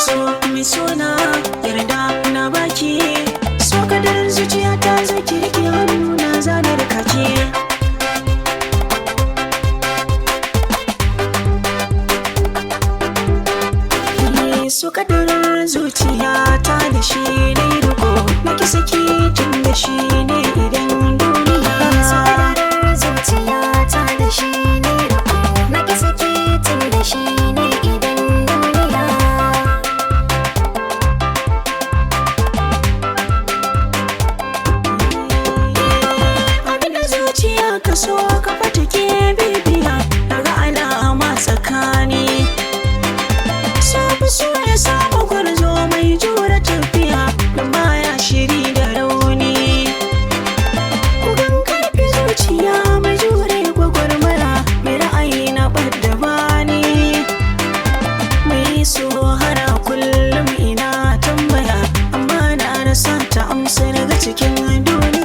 So mai suna yarda na baki, so kadarin zuciya ta zo ki rike hannu na zanar kaki. So kadarin zuciya ta da shi ne riko na ki saki tun da shi ne idan duniya. Sadarar zuciya ta da shi ne riko, na ki saki tun da shi ne idan duniya. Abin da zuciya ka so ka fata ke bibiya, daga alama tsakani. Safi so ya samu gwarzo mai jure tafiya da baya shiri da rauni. Kugan karfi zuciya mai jure gwagwarmaya, mai ra'ayi na ɓadda bani. Mai so hara kullum ina tambaya, amma na rasa ta amsa daga cikin duniya.